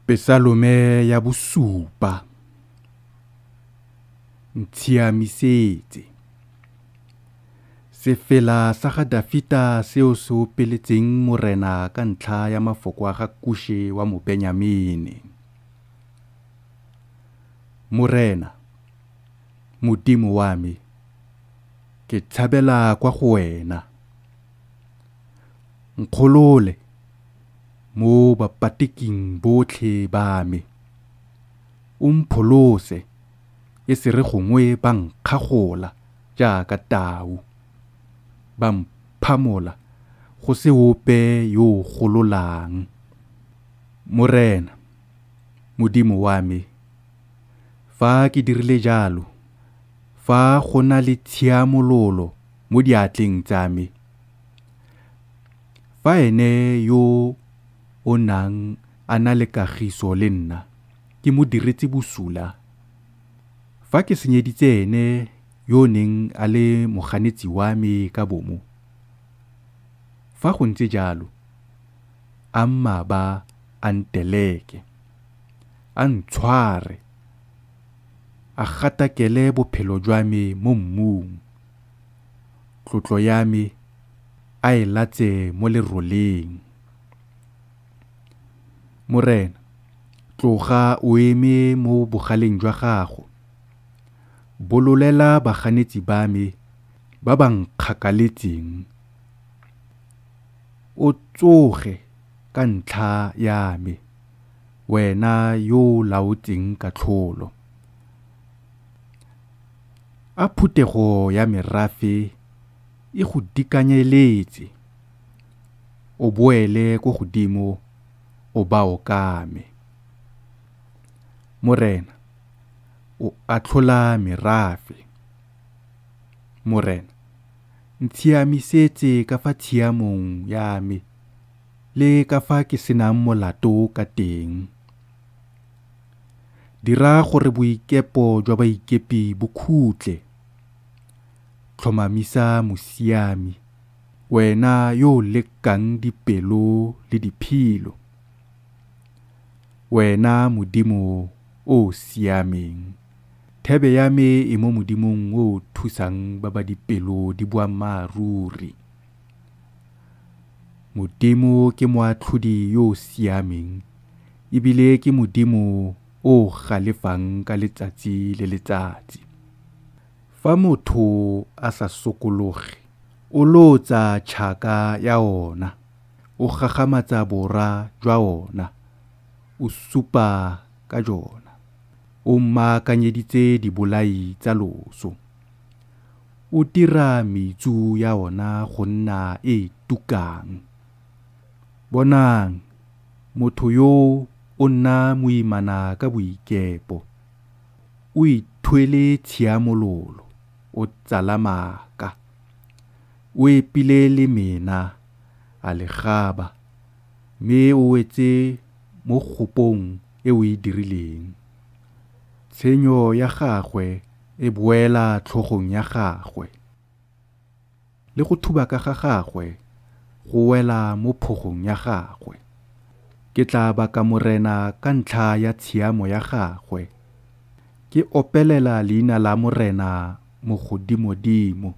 Pesalome ya bosupa. Ntshiamisetse. Sefela sa ga Dafita se o se opeletseng Morena ka ntlha ya mafoko a ga Kuše wa Mobenyamene. Morena, Modimo wa me, ke tshabela kwa go wena. Nkgolole mo bapatiking botlhe ba me, o mpholose, e se re gongwe ba nkgagola jaaka tau, ba mphamola go se ope yo o gololang. Morena, Modimo wa me, fa ke dirile jalo, fa go na le tshiamololo mo diatleng tsa me, fa ene yo o nang a na le kagiso le nna ke mo diretse bosula, fa ke senyeditse ene yo o neng a le moganetsi wa me ka bomo, fa go ntse jalo, a mmaba a nteleke, a ntshware, a gatakele bophelo jwa me mo mmung, tlotlo ya me a e latse mo leroleng. Morena, tloga o eme mo bogaleng jwa gago, bololela baganetsi ba me ba ba nkgakaletseng. O tsoge ka ntlha ya me, wena yo o laotseng katlholo. A phuthego ya merafe e go dikanyeletse, o boele ko godimo o ba okame. Morena, o atlhola merafe. Morena, ntshiamisetse ka fa tshiamong ya me le ka fa ke se nang molato ka teng. Dira gore boikepo jwa baikepi bo khutle. Tlhomamisa mosiami, wena yo o lekang dipelo le diphilo, wena Modimo o o siameng. Thebe ya me e mo Modimong o o thusang ba ba dipelo di boammaaruri. Modimo ke moatlhodi yo o siameng e bile ke Modimo o o galefang ka letsatsi le letsatsi. Fa motho a sa sokologe, o lootsa tšhaka ya ona, o gagamatsa bora jwa ona, o supa ka jona. O mmaakanyeditse dibolai tsa loso. O dira metsu ya ona go nna e e tukang. Bonang, motho yoo o nna moimana ka boikepo, o ithwele tshiamololo, o tsala maaka. O epile lemena, a le gaba, mme o wetse mo kgopong e o e dirileng. Tshenyo ya gagwe e boela tlhogong ya gagwe, le go thubaka ga gagwe go wela mo phogong ya gagwe. Ke tla baka Morena ka ntlha ya tshiamo ya gagwe, ke opelela leina la Morena Mogodimodimo.